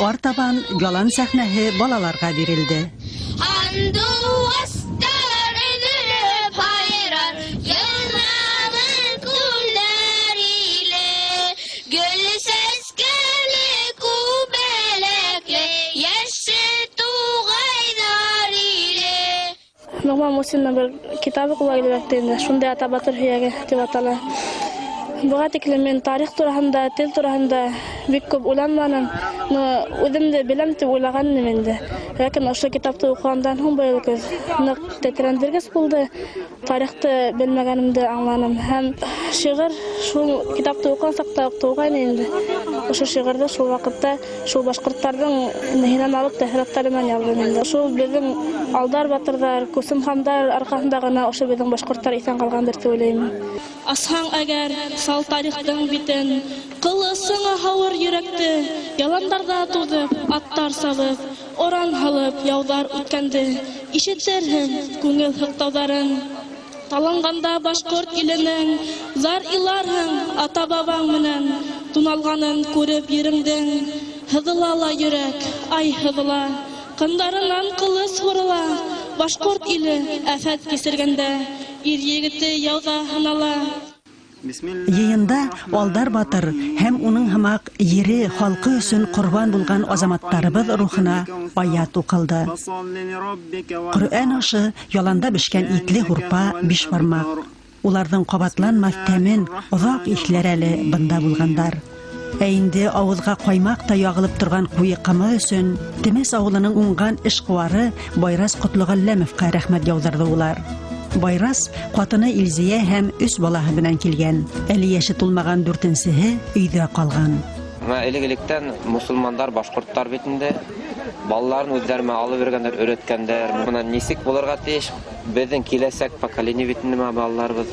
Артабан ялан сәхнәһе балаларға бирелде. Һандуғастар өҙөлөп һайрар, йылмағыҙ күлдәр иле, гөл сәскәле, күбәләкле, йәшел туғайҙар иле. Ноғман Мусиндың бер китабы ҡулға килеп инде, шундай Ата-батыр һөйәге тип атала. Быға тиклем мин тарих тураһында, тел тураһында бик күп уйланманым, но үҙем дә беләм тип уйлаған инем инде. Ләкин ошо китапты уҡығандан һуң быйыл көҙ ныҡ тетрәндергес булды. Тарихты белмәгәнемде аңланым. Һәм шиғыр шул китапты уҡыған саҡта уҡ тыуғайны инде. Ошо шиғырҙы шул ваҡытта шул башҡорттарҙың ниһенән алып тәьҫораттары менән яҙҙым инде. Шул беҙҙең Алдар батырҙар, Күсем хандар арҡаһында ғына ошо беҙҙең башҡорттар иҫән ҡалғандыр тип уйлайым. Асһаң әгәр сал тарихтың битен, ҡылысыңа һауыр йөрәкте, яландарҙа туҙып, аттар сабып, оран һалып, яуҙар үткәнде, ишетерһең күңел һыҡтауҙарын. Таланғанда башҡорт иленең, зар иларһың ата-бабаң менән, туналғанын күреп ереңдең. Һыҙыла ла йөрәк, ай һыҙыла, ҡындарынан ҡылыс һурыла, башҡорт иле афәт кисергәндә, ир егете яуҙа һанала. Йыйында Алдар батыр һәм уның һымаҡ ере халҡы өсөн ҡорбан булған азаматтарыбыҙ рухына аят уҡылды. Ҡөрьән ашы яланда бешкән итле һурпа бишбармаҡ. Уларҙың ҡабатланмаҫ тәмен оҙаҡ иҫләр әле бында булғандар. Ә инде ауыҙға ҡаймаҡ та яғылып торған ҡуйы ҡымыҙ өсөн Темәс ауылының уңған эшҡыуары Байрас Ҡотлоғәлләмовҡа рәхмәт яуҙырҙы улар. Байрас ҡатыны Илзиә һәм өс балаһы менән килгән. Әле йәше тулмаған дүртенсеһе өйҙә ҡалған. Бына элек-электән мосолмандар, башҡорттар бит инде балаларын үҙҙәре менән алып йөрөгәндәр, өйрәткәндәр. Бына нисек булырға тейеш беҙҙең киләсәк поколение бит инде бына балаларыбыҙ.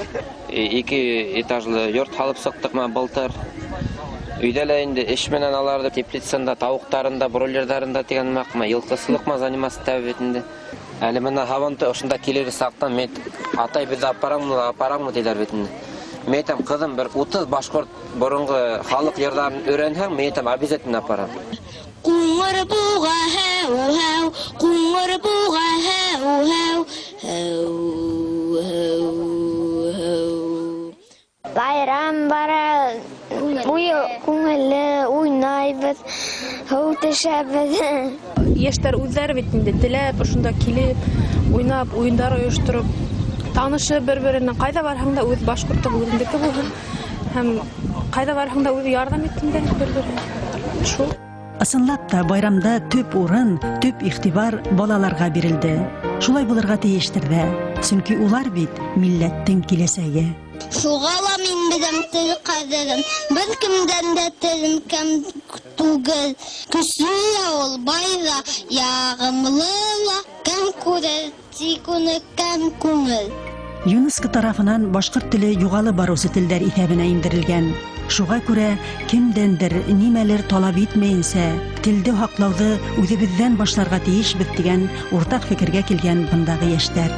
2 этажлы йорт һалып сыҡтыҡ бына былтыр. Өйҙә лә инде эш менән аларҙы теплицанда, тауыҡтарында, бройлерҙарында тигән һымаҡ, бына йылҡысылыҡ менән заниматься итәбеҙ бит инде. Әле бына һабанты ошонда килер саҡтан мин атай беҙҙе апарамы, апарамы тиҙәр бит инде. Мин әйтәм, ҡыҙым, бер 30 башҡорт боронғо халыҡ йырҙарын өйрәнһәң, мин әйтәм, обязательно апарам. Ҡуңыр буға һәү, һәү, ҡуңыр буға һәү, һәү, һәү, һәү, һәү. Байрам бара, күңелле уйнайбыҙ, һыу төшәбеҙ. Йәштәр үҙҙәре бит инде теләп, ошонда килеп, уйнап, уйындар ойоштороп, танышып бер-беренә, ҡайҙа барһаң да үҙ башҡорттоң үҙеңдеке булһын һәм ҡайҙа барһаң да үҙе ярҙам итһендәр бер-береһе. Шул. Ысынлап та байрамда төп урын, төп иғтибар балаларға бирелде. Шулай булырға тейештер ҙә, сөнки улар бит милләттең киләсәге. Шуға ла мин беҙҙең тел ҡәҙерен, бер кемдән дә телем кәм түгел. Көслө лә ул, бай ҙа, яғымлы ла, кәм күрер, тик уны кәм күңел. ЮНЕСКО тарафынан башҡорт теле юғалып барыусы телдәр иҫәбенә индерелгән. Шуға күрә кемдәндер нимәлер талап итмәйенсә, телде һаҡлауҙы үҙебеҙҙән башларға тейешбеҙ тигән уртаҡ фекергә килгән бындағы йәштәр.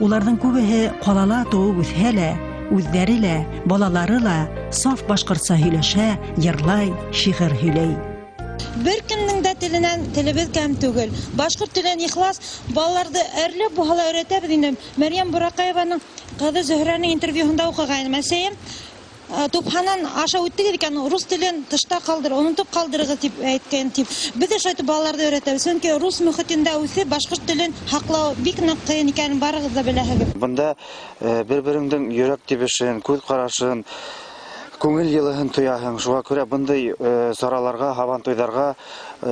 Уларҙың күбеһе ҡалала тыуып үҫһә лә, үҙҙәре лә, балалары ла саф башҡортса һөйләшә, йырлай, шиғыр һөйләй. Бер кемдең дә теленән телебеҙ кәм түгел. Башҡорт телен ихлас балаларҙы әрләп булһа ла өйрәтәбеҙ инде. Мәрйәм Бураҡаеваның ҡыҙы Зөһрәнең интервьюһында уҡығайным. Әсәйем, тупһанан аша үттегеҙ икән, рус телен тышта ҡалдыр, онотоп ҡалдырығыҙ тип әйткән тип. Беҙ ҙә шулай итеп балаларҙы өйрәтәбеҙ. Сөнки рус мөхитендә үҫеп, башҡорт телен һаҡлау бик ныҡ ҡыйын икәнен барығыҙ ҙа беләһегеҙ. Бында бер-береңдең йөрәк тибешен, күҙ ҡарашын, күңел йылыһын тояһың. Шуға күрә бындай сараларға, һабантуйҙарға,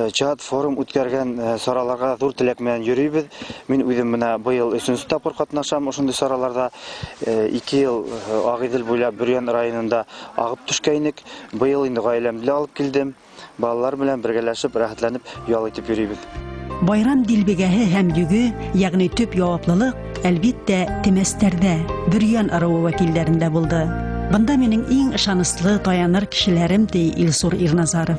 чат, форум үткәргән сараларға ҙур теләк менән йөрөйбөҙ. Мин үҙем бына быйыл өсөнсө тапҡыр ҡатнашам ошондай сараларҙа. 2 йыл Ағиҙел буйлап Бөрйән районында ағып төшкәйнек. Быйыл инде ғаиләмде лә алып килдем. Балалар менән бергәләшеп, рәхәтләнеп ял итеп йөрөйбөҙ. Байрам дилбегәһе һәм йөгө, йәғни төп яуаплылыҡ, әлбиттә, Темәстәрҙә, Бөрйән ырыуы вәкилдәрендә булды. Бында минең иң ышаныслы таяныр кешеләрем, ти Илсур Ирназаров.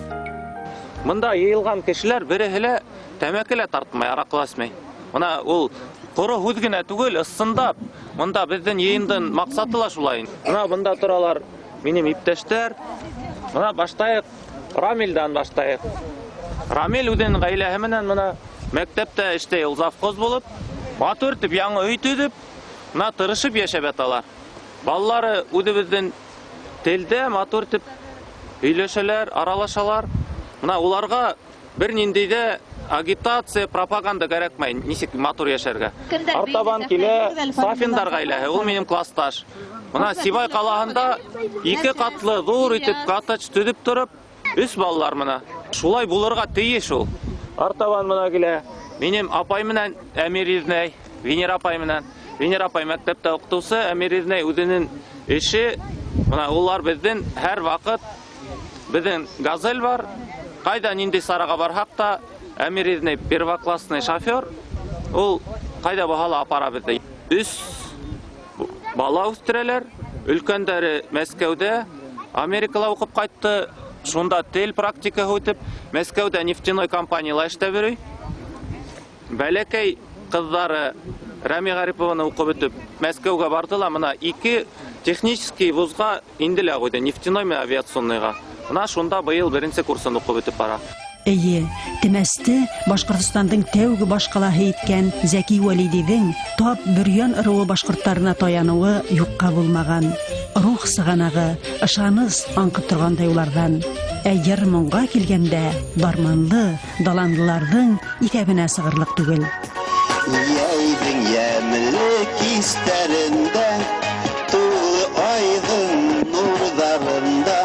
Бында йыйылған кешеләр береһе лә тәмәке лә тартмай, араҡы ла эсмәй. Бына ул ҡоро һүҙ генә түгел, ысынлап. Бында беҙҙең йыйындың маҡсаты ла шулай. Бына бында торалар минең иптәштәр. Бына баштайыҡ, Рамилдән баштайыҡ. Рамил үҙенең ғаиләһе менән мына мәктәптә эштәй, ул завхоз булып, матур итеп яңы өй төҙөп, мына тырышып йәшәп яталар. Балалары үҙебеҙҙең телдә матур итеп һөйләшәләр, аралашалар. Мына уларға бер ниндәй ҙә агитация, пропаганда кәрәкмәй, нисек матур йәшәргә. Артабан килә Сафиндар ғаиләһе, ул минең классташ. Мына Сибай ҡалаһында 2 ҡатлы ҙур итеп коттедж төҙөп тороп, 3 балалар мына. Шулай булырға тейеш ул. Артабан мына килә минең апай менән Әмир Иҙнәй, Венера апай менән. Венера апай мәктәптә уҡытыусы, Әмир Иҙнәй үҙенең эше. Мына улар беҙҙең һәр ваҡыт беҙҙең газель бар. Ҡайҙа ниндәй сараға барһаҡ та, Әмир Иҙнәй первоклассный шофер, ул ҡайҙа булһа ла апара беҙҙе. 3 бала үҫтерәләр, өлкәндәре Мәскәүҙә, Америкала уҡып ҡайтты, шунда тел практикаһы үтеп, Мәскәүҙә нефтяной компанияла эшләп йөрөй. Бәләкәй ҡыҙҙары Рәми Ғарипованы уҡып бөтөп, Мәскәүгә барҙы ла, мына 2 технический вузға инде лә ҡуйҙы, нефтяной менән авиационныйға. Мына шунда быйыл беренсе курсын уҡып бөтөп бара. Эйе, Темәсте Башҡортостандың тәүге баш ҡалаһы иткән Зәки Вәлидиҙең тап Бөрйән ырыуы башҡорттарына таяныуы юҡҡа булмаған. Рух сығанағы, ышаныс аңҡып торғандай уларҙан. Ә йыр моңға килгәндә барманлы, даланлыларҙың иҫәбенә сығырлыҡ түгел. Йәйҙең йәмле кистәрендә, тулы айҙың нурҙарында,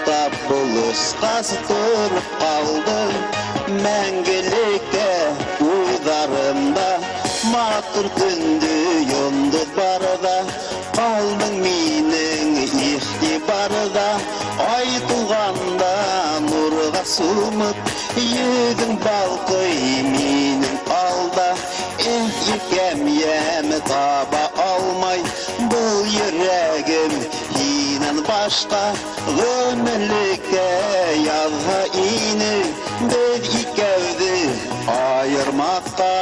тап булышҡас тороп ҡалдым, мәңгелеккә уйҙарымда. Матур төндө йондоҙ барҙа, ҡалдың минең иғтибарҙа. Ай тулғанда нурға сумып, йөҙөң балҡый минең алда. Эх, иркәм йәме таба алмай, был йөрәгем һинән башҡа. Ғүмерлеккә яҙһа ине, беҙ икәүҙе айырмаҫҡа.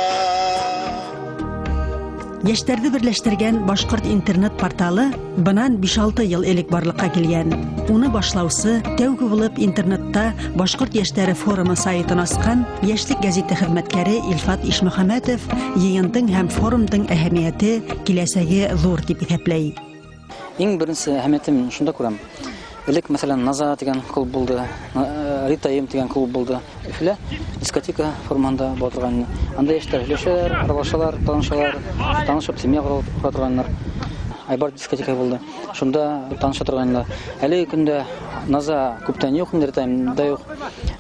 Йәштәрҙе берләштергән башҡорт интернет порталы бынан 5-6 йыл элек барлыҡҡа килгән. Уны башлаусы тәүге булып интернетта Башҡорт йәштәре форумы сайтын асҡан Йәшлек гәзите хеҙмәткәре Илфат Ишмөхәмәтов йыйындың һәм форумдың әһәмиәте киләсәге ҙур тип иҫәпләй. Иң беренсе әһәмиәтен мин шунда күрәм. Элек, мәҫәлән, Наза тигән клуб булды, Ритайым тигән клуб булды. Өфөлә дискотека формаһында була торған ине. Анда йәштәр һөйләшәләр, аралашалар, танышалар, танышып семья ҡора торғандар. Айбар дискотека булды. Шунда таныша торғандар. Әлеге көндә Наза күптән юҡ, инде Ритайым да юҡ.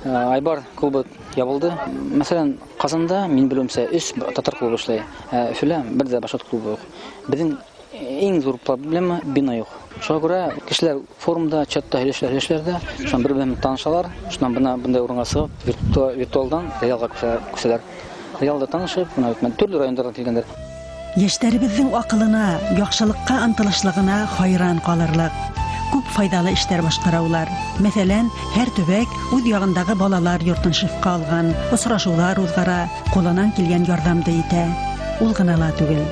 Айбар клубы ябылды. Мәҫәлән, Ҡазанда, мин белеүемсә, 3 татар клубы эшләй. Ә Өфөлә бер ҙә башҡорт клубы юҡ. Беҙҙең иң ҙур проблема бина юҡ. Шуға күрә кешеләр форумда, чатта һөйләшәләр ҙә, шунан бер-береһен танышалар, шунан бына бындай урынға сығып, виртуалдан реалға күсәләр. Реалда танышып, бына бит төрлө райондарҙан килгәндәр. Йәштәребеҙҙең аҡылына, яҡшылыҡҡа ынтылышлығына хайран ҡалырлыҡ. Күп файҙалы эштәр башҡара улар. Мәҫәлән, һәр төбәк үҙ яғындағы балалар йортон шефҡа алған, осрашыуҙар уҙғара, ҡулынан килгән ярҙамды итә. Ул ғына ла түгел.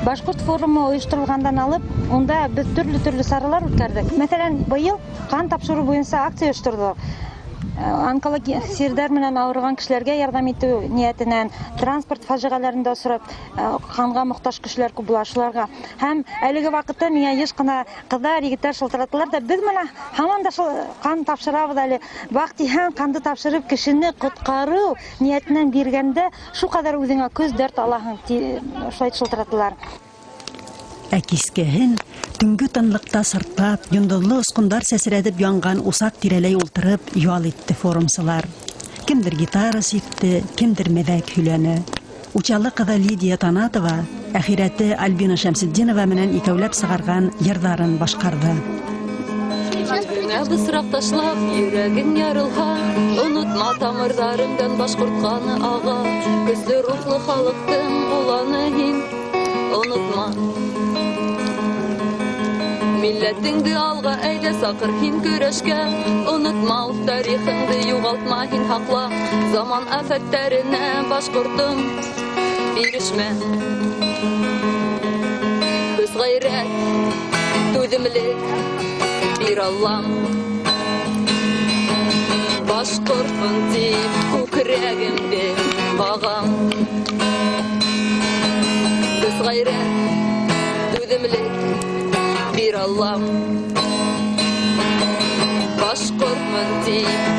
Башҡорт форумы ойошторолғандан алып, унда беҙ төрлө-төрлө саралар үткәрҙек. Мәҫәлән, быйыл ҡан тапшырыу буйынса акция ойошторҙоҡ. Онкология сирҙәр менән ауырыған кешеләргә ярҙам итеү ниәтенән, транспорт фажиғәләрендә осрап, ҡанға мохтаж кешеләр күп була шуларға. Һәм әлеге ваҡытта миңә йыш ҡына ҡыҙҙар, егеттәр шылтыраталар да, беҙ менә һаман да шул ҡан тапшырабыҙ әле. Баҡтиһәң, ҡанды тапшырып кешене ҡотҡарыу ниәтенән биргәндә шул ҡәҙәр үҙеңә көс, дәрт алаһың, шулай шылтыраталар. Ә кискеһен төнгө тынлыҡта сыртлап, йондоҙло осҡондар сәсрәтеп янған усаҡ тирәләй ултырып ял итте форумсылар. Кемдер гитара сипте, кемдер мәҙәк һөйләне. Учалы ҡыҙы Лидия Танатова әхирәте Альбина Шәмсетдинова менән икәүләп сығарған йырҙарын башҡарҙы. Йөҙөңә бысраҡ ташлап, йөрәгең ярылһа, онотма тамырҙарыңдан башҡорт ҡаны аға. Көслө рухлы халыҡтың уланы һин, онотма. Милләтеңде алға әйҙә, саҡыр һин көрәшкә. Онотма үҙ тарихыңды, юғалтма һин һаҡла. Заман афәттәренә башҡортом бирешмә. Көс, ғәйрәт, түҙемлек бир Аллам. Башҡортмон тип күкрәк Көс-ғәйрәт, түҙемлек бир Аллам. Башҡортмон тип